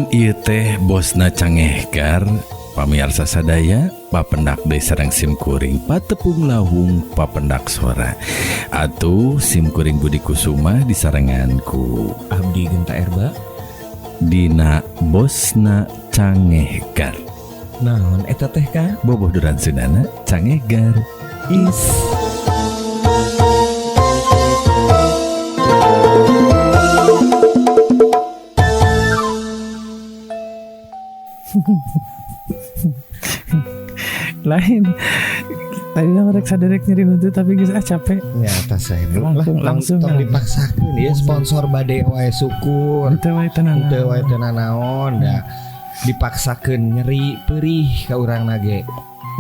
Pan ieu teh bosna Cangehgar pamiarsa sadaya papendak deui sareng simkuring patepung lawung papendak sora. Atuh simkuring Budi Kusuma disarengan ku Abdi Genta Erba dina bosna Cangehgar. Naon eta teh ka? Boboh duran Sundana Cangehgar is. Lain tadi nama rek saderek nyeri huntu tapi geus ah capek. Ya atas saya langsung tong dipaksakeun ieu sponsor bade wae syukur. Teu wae teu nanaon. Teu wae teu nanaon da dipaksakeun nyeri perih ka urang na ge.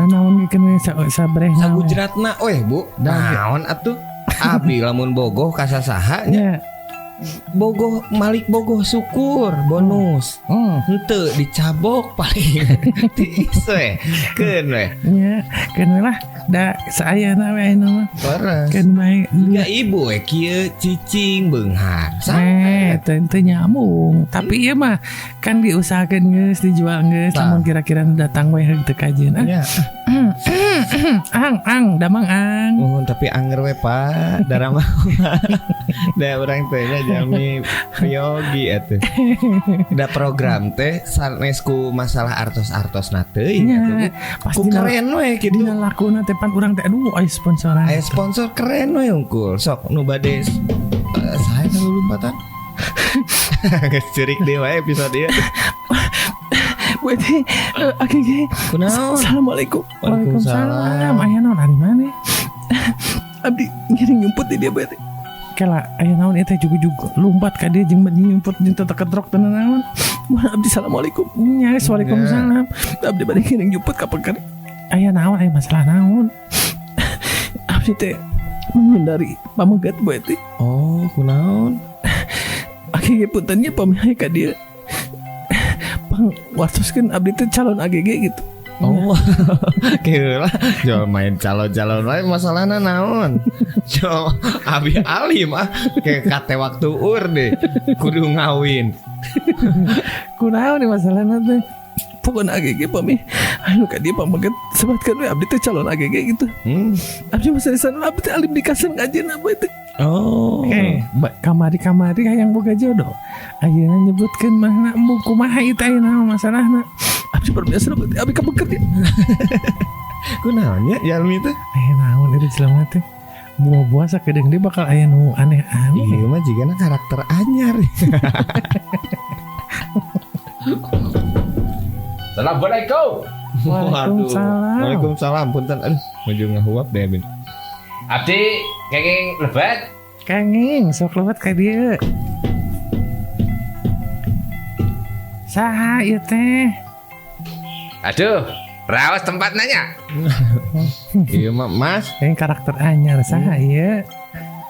Nanaon ge keun sabreh naon. Sagujratna we Bu. Naon atuh? Abi lamun bogoh ka sasaha nya. Bogoh malik bogoh syukur bonus. Henteu dicabok paling tiis we. Keun we. Nya, keun we lah. Da saayana we ayeuna mah. Leres. Keun bae. Ya ibu we kieu cicing beunghar. Teu nyambung. Tapi ieu mah kan diusahakeun geus dijual geus lamun kira-kira nu datang we heug teu kajeun. Nya. Ang ang damang ang. Nuhun tapi anger we Pak, darah mah. Da urang teh nya jami priyogi atuh. Da program teh sanes ku masalah artos-artosna teuing atuh. Pasti ku keren we kitu. Dina lakuna teh pan urang teh aduh aya sponsoran. Aya sponsor keren we unggul. Sok nu bade saha nu lompatan? Geus ceurik deui wae episode ieu. Wede, oke. Kunaon? Assalamualaikum. Waalaikumsalam. Aya naon ari maneh? Abdi ngiring nyumput di dia bete. Kela aya naon eta jug-jug lompat ka dia jeung nyumput jeung teu teketrok teu naon. Mun abdi assalamualaikum. Nya waalaikumsalam. Abdi bade ngiring nyumput ka pekar. Aya naon aya masalah naon? Abdi teh menghindari pamegat bete. Oh, kunaon? Oke, punten nya pamihai ka dia. Pang wartoskeun abdi teh calon AGG gitu. Oh, kira jual main calon-calon lain masalahna naon? Jo abi alim ah kayak kate waktu ur deh kudu ngawin. Kunaon nih masalahna teh? Pokokna AGG pami. Anu ka dieu pameget sebatkeun we abdi teh calon AGG gitu. Abdi masa sana abdi teh alim dikasen ngajeun apa itu. Oh. Kamari-kamari hayang boga jodoh. Ayeuna nyebutkeun mahna embung kumaha ieu teh ayeuna masalahna. Abdi berbiasa berarti abdi kabeker dia. Kunaon nya jalmi teh? Aya naon ieu jelema teh? Buah-buah sakedeung deui bakal aya nu aneh-aneh. Ieu mah jigana karakter anyar. Assalamualaikum. Waalaikumsalam. Waalaikumsalam punten. Aduh, menuju ngahuap deh bin. Abdi kenging lebat. Kenging sok lebat ka dieu. Saha ieu teh? Aduh, raos tempat nanya. Iya mah Mas, yang karakter anyar saha ieu?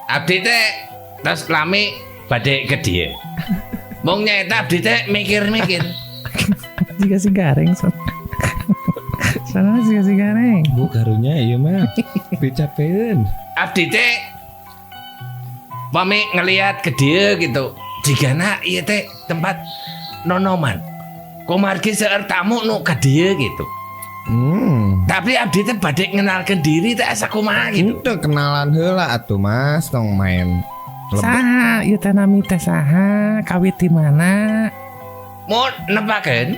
Abdi teh terus lami bade ke dieu. Mung nyaeta abdi teh mikir-mikir. Jika si gareng so. Sana jika si gareng. Bu karunya ieu mah dicapeun. Abdi teh pami ngelihat ke dieu gitu. Jigana ieu teh tempat nonoman. Kumargi seueur tamu nu ka dieu gitu. Tapi abdi teh bade ngenalkeun diri teh asa kumaha gitu. Teu kenalan heula atuh Mas, tong main lebet. Saha ieu teh nami teh saha? Kawit di mana? Mun nepakeun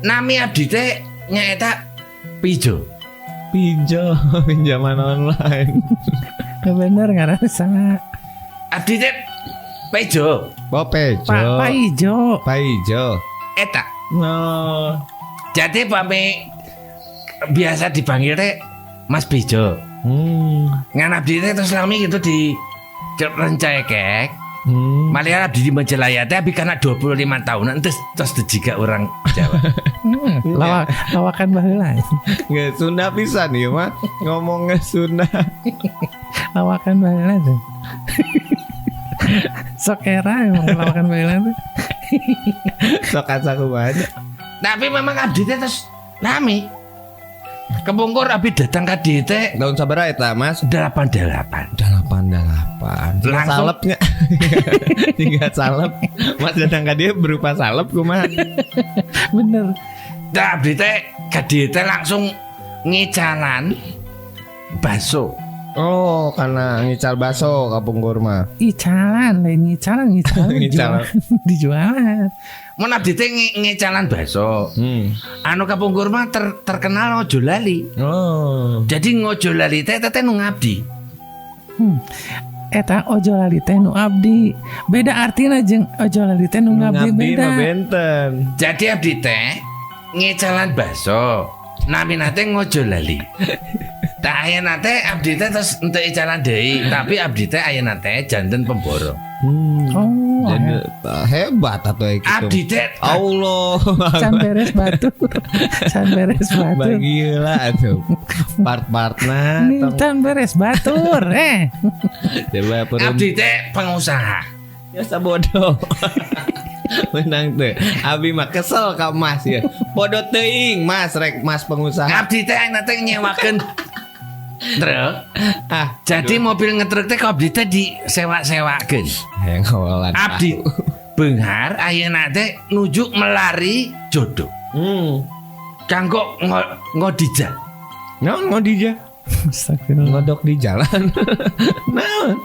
nami abdi teh nyaeta Pijo. Pijo, pinjaman online. Bener ngaran saha? Abdi teh Pejo. Oh, Pejo. Pak Ijo. Pak Ijo. Eta. No. Jadi pami biasa dipanggil teh Mas Pijo. Ngan abdi teh terus lami gitu di Rencekek. Malih abdi di Majalaya teh abdi kana 25 tahunan terus dijiga orang Jawa. Lawakan baheula. Nggak Sunda pisan ieu mah ngomongnya Sunda. Lawakan baheula tuh. Sok era emang lawakan baheula tuh. Sok asa kumaha. Tapi memang abdi teh terus lami. Kepungkur abdi datang ka dieu teh Tahun sabaraha eta, Mas? 88. 88. Langsung- Salepnya. Tinggal salep. Mas datang ka dieu berupa salep kumaha? Bener. Tah abdi teh ka dieu teh langsung ngicalan bakso. Oh, karena ngical baso kapungkur mah. Icalan lain ngicalan ngicalan Ngicalan. Dijualan. Mun abdi teh ngicalan bakso. Anu kapungkur mah terkenal Ngojo Lali. Oh. Jadi Ngojo Lali teh teh nu ngabdi. Eta Ojo Lali teh nu abdi. Beda artina jeung Ojo Lali teh nu ngabdi Ngabdi beda. mah benten. Jadi abdi teh ngicalan bakso. Namina teh Ngojo Lali. Tah ayeuna teh abdi teh terus henteu icalan deui, tapi abdi teh ayeuna teh janten pemborong. Oh, Jadi hebat atuh gitu. Abdi teh Allah. can beres batur. Can beres batur. Bagi heula atuh. Part-partna Nih, can beres batur. Coba perem. abdi teh pengusaha. Biasa bodoh. Menang teh. Abi mah kesel ka Mas ya. Bodoh teuing Mas rek Mas pengusaha. Abdi teh ayeuna teh nyewakeun truk. Ah, Jadi mobil ngetruk teh ku abdi teh disewa-sewakeun. hayang ngawalan. Abdi beunghar ayeuna teh nuju melari jodoh. Kanggo ngodija. Naon ngodija? Astagfirullah. Ngodok di jalan. Naon?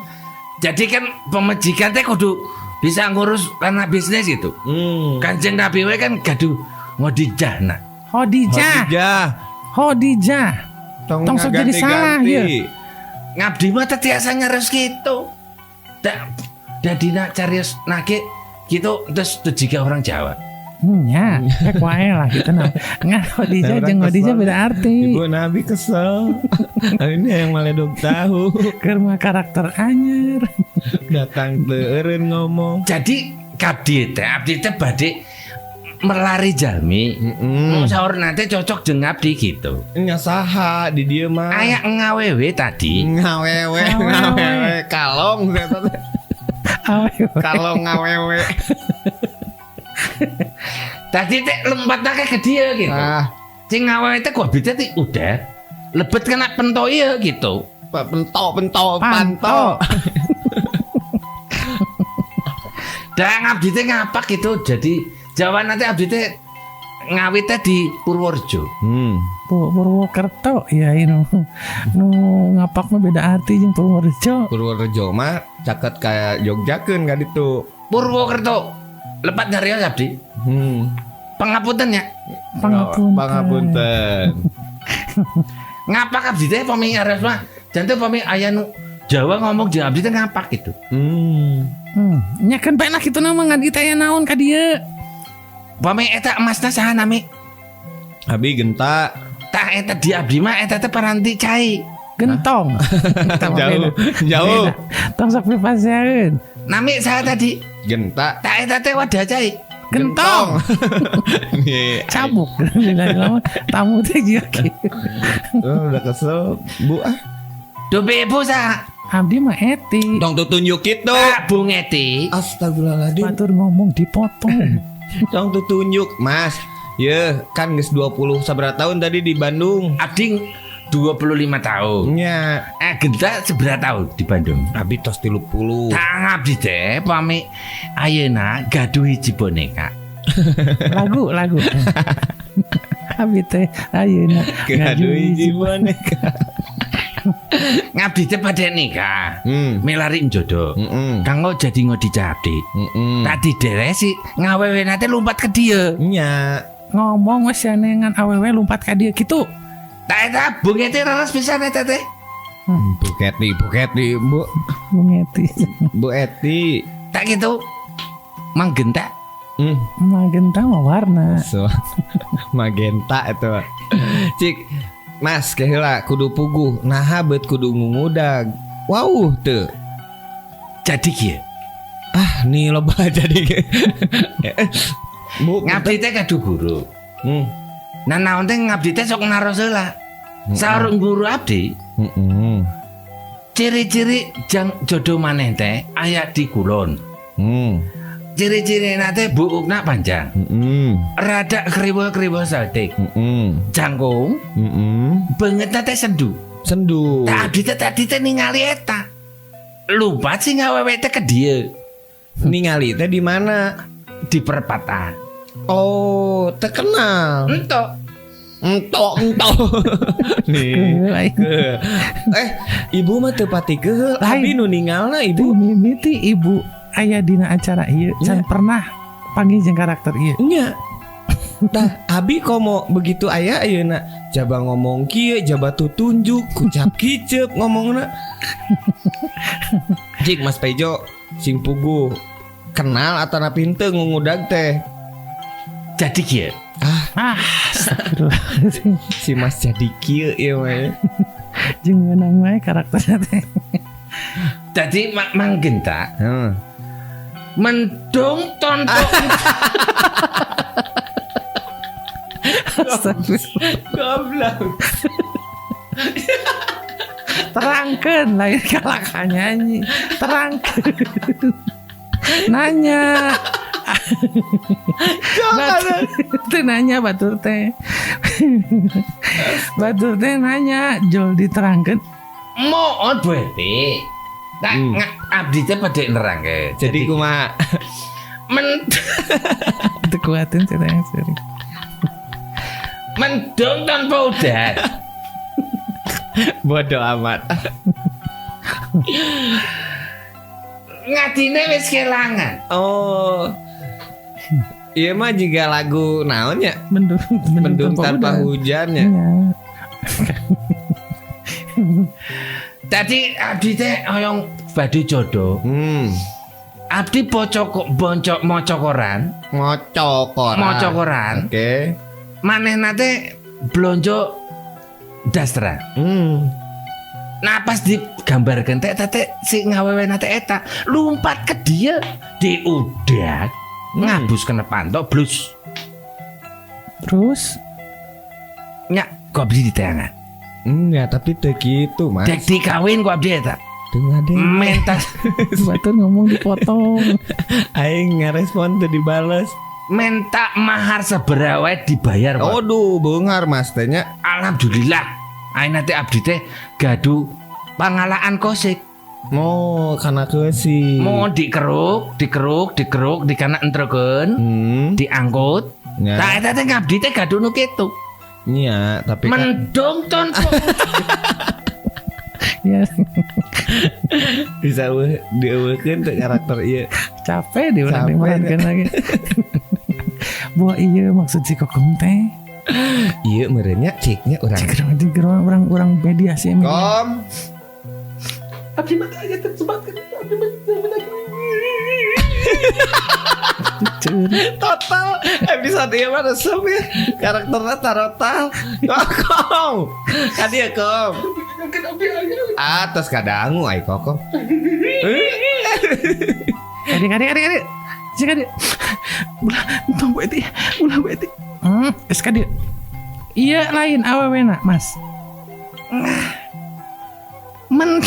Jadi kan pemajikan teh kudu bisa ngurus karena bisnis gitu. Kanjeng Nabi we kan gaduh ngodijah nah. Hodijah. Hodijah. Hodijah. Tong Tong sok jadi salah, ngaganti-ganti. Ngabdi mah teh tiasa nyarios gitu. Dadina carios nage gitu terus tuh jika orang Jawa. Ya, rek wae lah gitu nah. Ngan Hodijah Orang jeung Hodijah kesel. beda arti. Ibu Nabi kesel. Ini yang maledog tahu. Keur mah karakter anyer. Datang teu eureun ngomong. Jadi kabdi teh abdi teh bade melari jalmi. Mau sahur nanti cocok jeung abdi gitu. Nya saha di dieu mah. Aya ngawewe tadi. Ngawewe, ngawewe kalong eta teh. Awewe. Kalong ngawewe. Tadi teh lempatna ke dia gitu. Ah, Cing ngawewe teh ku abdi teh udah lebet kena pento ieu gitu. Pento pento Panto. panto. Dah ngabdi teh ngapak gitu. Jadi Jawa nanti abdi teh ngawit teh di Purworejo. Purwokerto ya ini. Nu ngapak mah beda arti jeung Purworejo. Purworejo mah caket kayak Jogjakeun ka ditu. Purwokerto. Lepat nyarios abdi. Pangapunten ya. Pangapunten. Pangapunten. Ngapak abdi teh pami nyarios mah. Janten pami aya nu Jawa ngomong jeung abdi teh ngapak gitu. Nya kan penak kitu na mah ngan ieu teh naon ka dieu. Pami eta emasna saha nami? Abi genta. Tah eta di abdi mah eta teh paranti cai. Gentong. Jauh, jauh. Tong sok pipaseun. Nami saha tadi? Genta. Tah eta teh wadah cai. Gentong. Nih, Cabuk. Lama tamu teh jieu kieu. Oh, udah kesel, Bu ah. Dope ibu saha? Abdi mah Eti. Tong tutunjuk kitu. Tah Bung Eti. Astagfirullahaladzim. Batur ngomong dipotong. Tong tutunjuk, Mas. Ye, kan geus 20 sabaraha tahun tadi di Bandung. Abdi 25 tahun. Nya, Genta seberapa tahun di Bandung? abi tos 30. Tang abdi teh pami ayeuna gaduh hiji boneka. Lagu, lagu. Abi teh ayeuna Gaduh hiji boneka. Ngabdi teh pada nikah. Milari jodoh. Kanggo jadi ngodi abdi. Tadi deresi ngawewe nate lompat ke dia. Nya. Ngomong wes ngan awewe lompat ka dieu kitu. Tah eta Bung Eti raras pisan eta teh. Bu Eti, Bu Eti, Bu. Bung Eti. Bu Eti. Tak gitu. Magenta. Magenta mah warna. So, magenta itu. Cik, Mas keheula kudu puguh. Naha beut kudu ngudag. Wow teu. Jadi kieu. Ah, nih loba jadi kieu. Bu, ngabdi teh kadu guru. Nah naon teh ngabdi teh sok naros heula. Saur guru abdi. Ciri-ciri jang jodoh maneh teh aya di kulon. Ciri-cirina teh buukna panjang. Rada kriwel-kriwel saltik. Jangkung, beungeutna teh sendu. Sendu. Tah abdi teh tadi teh ningali eta. Lumpat si ngawewe teh ke dieu. Ningali teh di mana? Di perempatan. Oh, terkenal. Entok. Entok entok. Nih. Ibu mah teu pati keheul. Abi nu ningalna ibu. Mimiti ibu aya dina acara ieu can pernah panggil jeung karakter ieu. Nya. Tah abi komo begitu aya ayeuna jaba ngomong kieu, jaba tutunjuk, kucap kicep ngomongna. Jik Mas Pejo sing puguh kenal atanapi henteu ngungudag teh. Jadi kieu. Astagfirullahaladzim. Si Mas jadi kieu ieu mah. Jeung meunang wae karakterna teh. Jadi Mang Genta. Mendung tonton. Astagfirullah. Goblok. Terangkeun lain kalaka nyanyi. Terangkeun. Nanya. Batur nanya batur teh. Batur teh nanya jol diterangkeun. Moon berarti. Nah, abdi teh pada nerangkeun. Jadi kumaha? Men teu kuatin cerita yang sering. Mendung tanpa udan. Bodoh amat. Ngadine wis kelangan. Oh. Iya mah juga lagu naon nya? Mendung tanpa hujan ya. Iya. Tadi abdi teh hoyong badhe jodoh. Abdi bocok maca koran. Maca koran. Maca koran. Oke. Manehna teh blonjo dastra. Nah pas digambarkeun teh teh si ngawewena teh eta lumpat ke dia diudak ngabus kena pantok blus. Terus nya ku abdi diteangan. Ya tapi teu kitu Mas. Dek dikawin ku abdi eta. Teu ngade. Mentas batur ngomong dipotong. Aing ngarespon teu dibales. Menta mahar sabaraha wae dibayar. Aduh, beunghar Mas teh nya. Alhamdulillah. Ayeuna teh abdi teh gaduh pangalaan kosik. Oh, kana keusi. Mau dikeruk, dikeruk, dikeruk, dikana entrekeun, diangkut. Tah eta teh ngabdi teh gaduh nu kitu. Nya, tapi mendung tanpa ya. Bisa dieuweukeun teh karakter ieu. Capek di urang dimerankeun lagi. Buah iya maksud si Kokom teh. Iya merenya ciknya urang. Cik urang mediasi. Kom. Abdi mah aya terjebak abdi mah. Total episode ieu mah resep ya. Karakterna tarotal. Kokom. Ka dieu Kom. Atos kadangu ai Kokom. Adik. Cik adik. Ulah entong bu eti. Ulah bu eti. Geus ka dieu. Iya lain awewena, Mas. Men.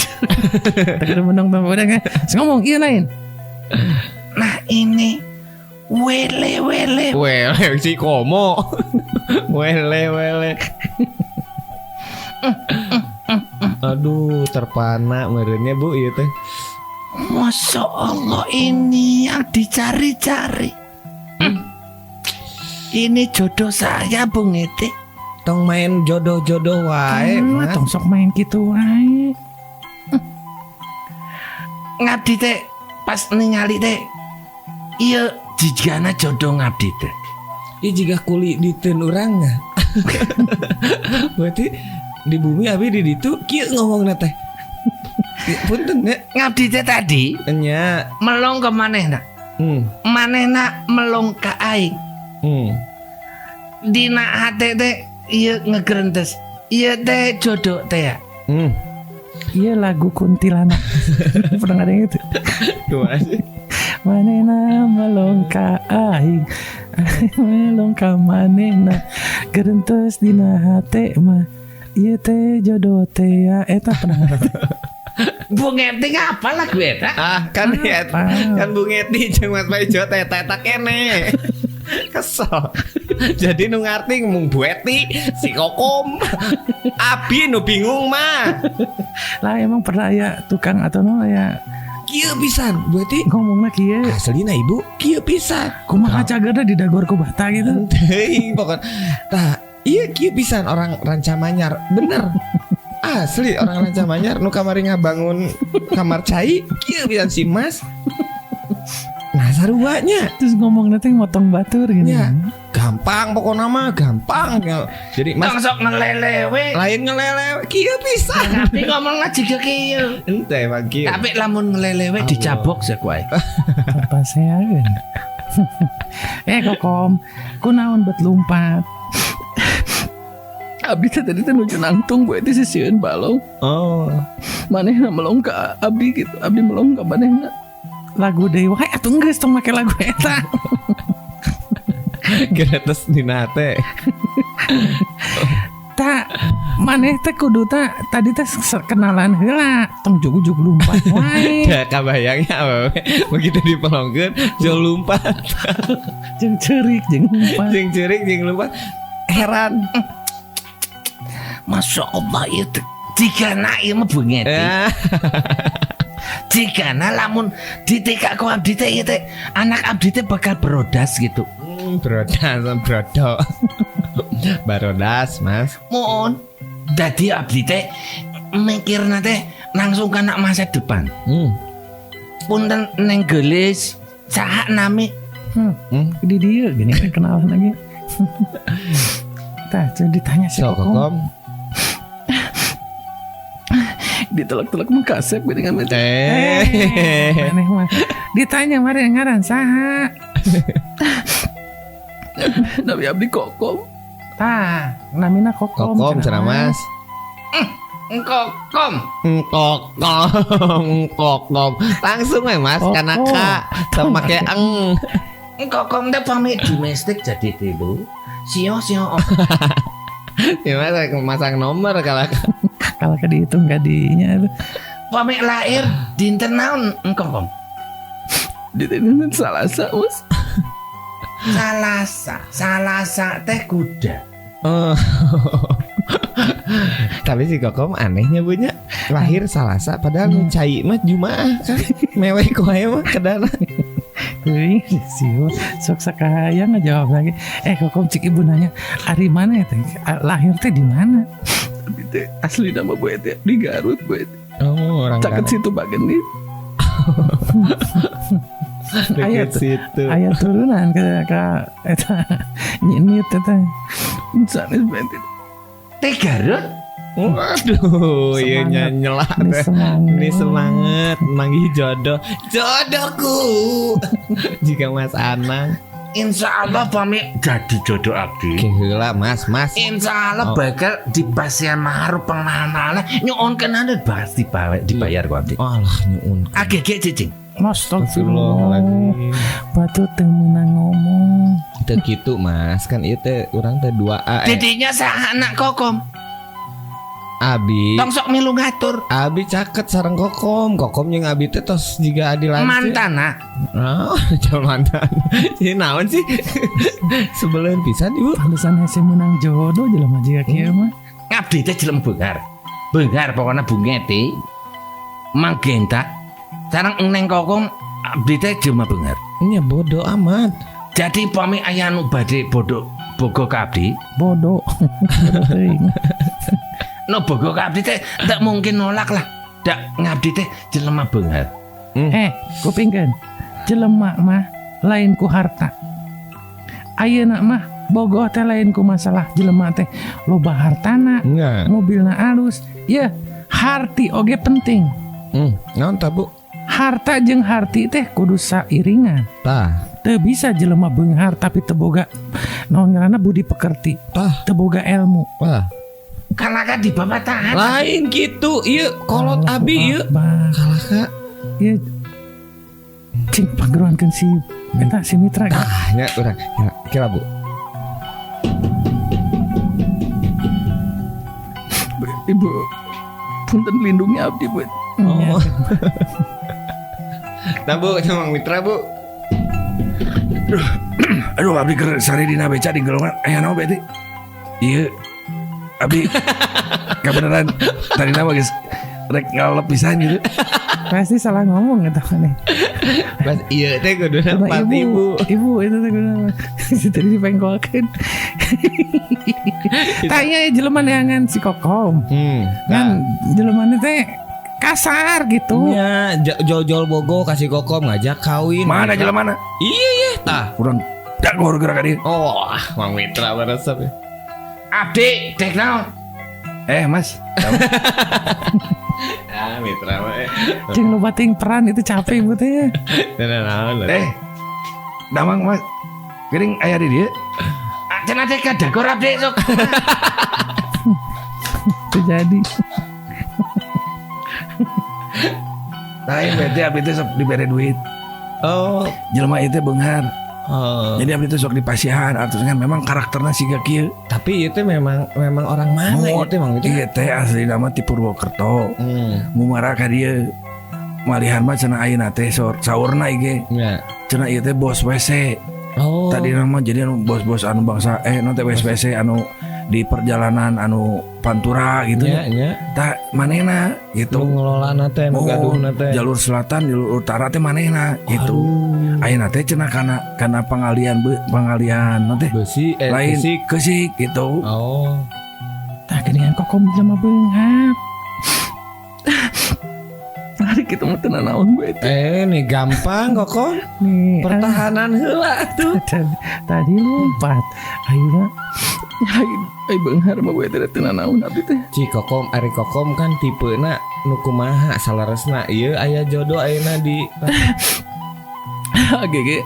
Teu mendong tong udah kan. Ngomong iya lain. Nah ini wele wele. Wele si komo. Wele wele. Aduh, terpana merenya Bu ieu teh. Masya Allah ini yang dicari-cari. Ini jodoh saya Bung Eti. Tong main jodoh-jodoh wae, Mas. Tong sok main kitu wae. Ngabdi teh pas ningali teh ieu jigana jodoh ngabdi teh. Ieu jiga kuli diteun urang. Berarti di bumi abi di ditu kieu ngomongna teh. Punten nya. Ngabdi teh tadi nya melong ke manehna. Manehna melong ka aing. Dina hate teh ieu ngegerentes. Ieu teh jodoh teh ya. Iya lagu kuntilanak. Pernah ada yang itu? Gimana sih? Manehna melong ka aing, melong ka manehna, gerentes dina hate mah. Ieu teh jodoh teh ya. Eta pernah. Bu Ngeti ngapa lagu eta? Ah, kan ya, kan Bu Ngeti jeung Mas Paijo teh eta kene. Kesel. Jadi nu ngarti mung Bu Eti, si Kokom. Abi nu bingung mah. Lah emang pernah aya tukang atau no aya kieu pisan Bu Eti ngomongna kieu. Aslina ibu kieu pisan. Kumaha cagerna di dagor ku bata gitu. Teuing pokon. Tah, iya kieu pisan orang Rancamanyar, bener. Asli orang Rancamanyar nu kamari ngabangun kamar cai kieu pisan si Mas. Nah saruanya terus ngomong nanti motong batur gitu. Ya, gampang pokoknya mah gampang. Jadi Mas sok ngelelewe. Lain ngelelewe kieu pisan. Tapi ngomongna jiga kieu. Ente emang kieu. Tapi lamun ngelelewe dicabok sih kuai. Apa saya? Kokom, kunaon bet lumpat. Abdi teh tadi teh nuju nangtung bu itu sisieun balong. Oh. Manehna melong ka abdi gitu. Abdi melong ka manehna. Lagu deui wae atuh geus tong make lagu eta. Gratis dina teh. Ta maneh teh kudu ta tadi teh kenalan heula tong jug-jug lumpat wae. Ya kabayangnya awewe begitu dipelongkeun jeung lumpat. Jeung ceurik jeung lumpat. Jeung ceurik jeung lumpat. Heran. Masya Allah itu jigana ieu mah beungeut. Jigana lamun ditikak ku abdi teh ieu teh anak abdi teh bakal berodas gitu. Berodas brodo. Barodas, Mas. Mohon dadi abdi teh mikirna teh langsung kana masa depan. Punten neng geulis saha nami? Di dieu gini kenalan lagi. Tah, coba ditanya si Kokom. Ditelak-telak mah kasep geuningan mah. Maneh mah. Ditanya mari ngaran saha? Nabi abdi Kokom. Tah, namina Kokom. Kokom cenah Mas. Kokom. Kokom, Kokom. Langsung we Mas kana K sama make eng. Kokom teh pamit domestik jadi tilu. Sio sio. Ya Mas masang nomor kalau kalau dihitung gadinya itu. Pamit lahir dinten naon Kokom? Dinten Salasa, Mas. Salasa, Salasa teh kuda. Oh. Tapi si Kokom anehnya punya lahir Salasa padahal nu cai mah Jumaah kan. Mewek wae mah kedana. Teuing sih sok sakahayang ngajawab lagi. Kokom cik ibu nanya, ari mana ya teh? Lahir teh di mana? Teh asli nama Bu Eti di Garut Bu Eti. Oh, orang caket situ bagian nih. Ayat situ. Ayat turunan ke eta nyinit eta. Sanes Bu Eti. Teh Garut? Waduh, iya nyela teh. Ini semangat manggih jodoh. Jodohku. Jika Mas Anang Insya Allah pamit jadi jodoh abdi. Heula Mas, Mas. Insya Allah bakal di pasian maharu pengmahalan nyuunkeun anu pasti dibayar ku abdi. Alah nyuun. Agege cicing. Astagfirullahaladzim. Batu teu meunang ngomong. Teu kitu Mas, kan ieu teh urang teh 2A. Didinya saha anak Kokom? Abi. Tong sok milu ngatur. Abi caket sareng Kokom. Kokom jeung Abi teh tos jiga adi lanceuk. Mantana. Oh, jauh mantan. Ini naon sih? Sebeleun pisan ibu. Pantesan hese meunang jodoh jelema jiga kieu mah. Ngabdi teh jelema beunghar. Beunghar pokona Bu Ngeti. Magenta. Sareng Neng Kokom abdi teh jelema beunghar. Nya bodoh amat. Jadi pami aya nu bade bodoh bogo ka abdi. Bodoh. No bogo ka abdi teh tak mungkin nolak lah. Dak ngabdi teh jelema beunghar. Kupingkeun. Jelema mah lain ku harta. Ayeuna mah bogoh teh lain ku masalah jelema teh loba hartana, mobilna alus. Yeuh, harti oge penting. Naon tah Bu? Harta jeung harti teh kudu sairingan. Tah. Teu bisa jelema beunghar tapi teu boga naon ngaranna budi pekerti. Tah. Teu boga ilmu. Wah. Kalaka di babatahan. Lain gitu, ieu kolot abi ieu. Kalaka. Ieu cing pageruankeun si eta si Mitra. Tah nya urang. Kira Bu. Ibu punten lindungi abdi Bu. Oh. Nah Bu, Mang Mitra Bu. Aduh, abdi keur sare dina beca di gelongan. Aya naon berarti? Ieu abdi kebenaran tadi nama geus rek ngalep pisan gitu. Pasti salah ngomong eta maneh. Pas ieu teh kuduna part ibu. Ibu itu teh kuduna. Tadi dipengkolkeun. Tah ieu jelema neangan si Kokom. Kan jelema teh kasar gitu. Iya, jol-jol bogo kasih Kokom ngajak kawin. Mana jelema mana? Iya iya tah. Urang dagor geura ka dieu. Oh, Mang Mitra baresep ya. Abdi dek naon? Mas. Ah, Mitra mah. Jeung loba ting peran itu capek ibu teh. Naon. Damang Mas. Geuning aya di dieu. Cenah teh kadagor abdi sok. Terjadi. Lain berarti abdi teh sok dibere duit. Oh, jelema ieu teh beunghar. Oh. Jadi abdi teh sok dipasihan artos kan memang karakterna siga kieu. Tapi itu memang orang mana itu Mang itu? Ieu teh asli nama ti Purwokerto. Mumara ka dieu. Malihan mah cenah ayeuna teh saurna ieu. Nya. Cenah ieu teh bos WC. Oh. Tadi nama jadi anu bos-bos anu bangsa nu teh WC anu di perjalanan anu Pantura gitu ya. Nya. Tah manehna gitu. Nu ngelolana teh nu gaduhna teh. Jalur selatan, jalur utara teh manehna gitu. Ayeuna teh cenah kana pangalian teh besi lain keusik gitu. Oh. Tah geuningan Kokom jelema beunghar. Hari kita mah teu nanaon gue itu. Nih gampang Kokom. Nih, pertahanan heula tuh. Tadi lompat. Ayeuna ai beunghar mah gue teh teu nanaon abdi teh. Ci Kokom, ari Kokom kan tipena nu kumaha salaresna ieu aya jodoh ayeuna di Agege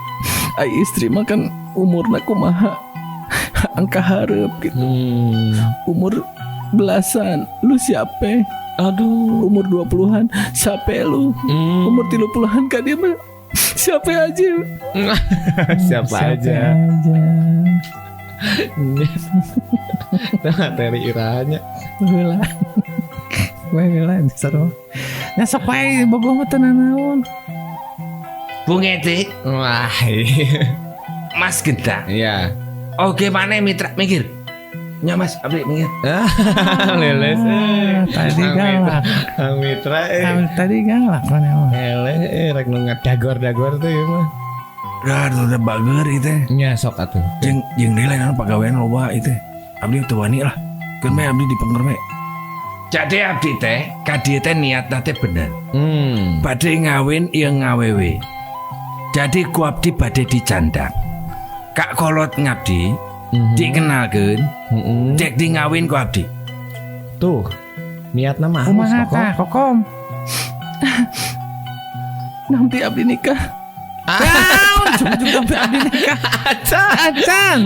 ai istri mah kan umurna kumaha angka hareup gitu. Umur belasan lu siapa? Aduh, umur 20-an siapa lu? Umur 30-an kan dia mah siapa aja? Siapa aja. Nah, materi iranya. Heula. Heula seru. Nya sok wae bogoh mah teu nanaon. Bung Edi. Wah. Iya. Mas Genta. Iya. Oke, mana Mitra mikir. Nya Mas, abdi mikir. Leles. Tadi galak. Mitra. Tadi galak mana mah. Eleh rek nu ngadagor-dagor tuh ieu mah. Udah bager ieu teh. Nya sok atuh. Jeung deui lain anu pagawean loba ieu teh. Abdi teu wani lah. Keun we abdi dipenger we. Jadi abdi teh ka dieu teh niatna teh bener. Bade ngawin ieu ngawewe. Jadi ku abdi bade dicandak. Kak kolot ngabdi dikenalkeun, dek di ngawin ku abdi. Tuh, niatna mah kumaha tah Kokom. Nanti abdi nikah. Naon juga abdi nikah. Acan.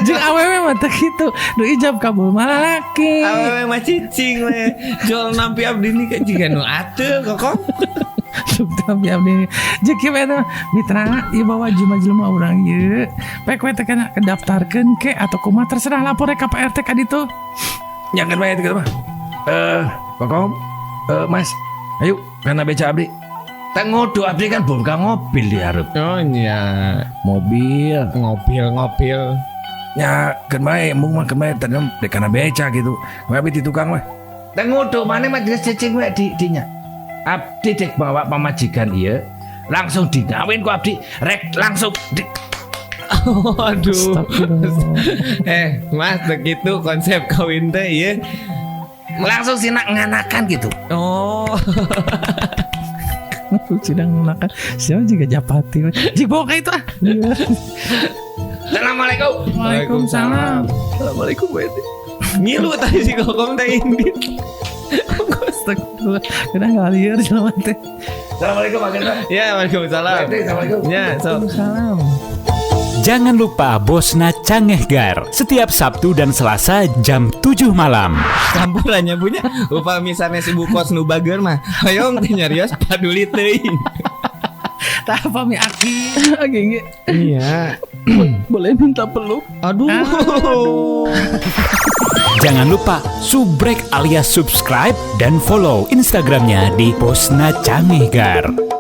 Jeung awewe mah teh kitu. Nu ijab kabul malah laki. Awewe mah cicing we. Jol nampi abdi nikah jiga nu ateul Kokom. Tapi abdi jeung kieu eta mitra ieu bawa jelema-jelema urang ieu. Pek we teh kana kedaftarkeun ke atau kumaha terserah lapor ka Pak RT ka ditu. Nya keun bae kitu mah. Kokom, Mas, ayo kana beca abdi. Tengodo abdi kan boga mobil di hareup. Oh nya, mobil, ngobil. Nya keun bae embung mah keun bae tadi dek kana beca gitu. Bae abdi di tukang mah. Tengodo maneh mah geus cicing we di dinya. Abdi dek bawa pamajikan ieu langsung digawin ku abdi rek langsung di Aduh. Mas begitu konsep kawin teh ieu. Langsung sinak nganakan gitu. Oh. Sidang nganakan. Siapa juga japati. Jiboka itu ah. Assalamualaikum. Waalaikumsalam. Assalamualaikum Bu Eti. Ngilu tadi si Kokom teh indit. Astagfirullah. Kena ngalieur jelema teh. Assalamualaikum Pak Genta. Ya, waalaikumsalam. Assalamualaikum. Ya, Waalaikumsalam. Jangan lupa Bosna Cangehgar setiap Sabtu dan Selasa jam 7 malam. Campurannya punya upami sanes ibu kos nu bager mah hoyong teh nyarios paduli teuing. Tah pami aki. Genge. Iya. Boleh minta peluk? Aduh. Aduh. Jangan lupa subrek alias subscribe dan follow Instagramnya di Bosna Cangehgar.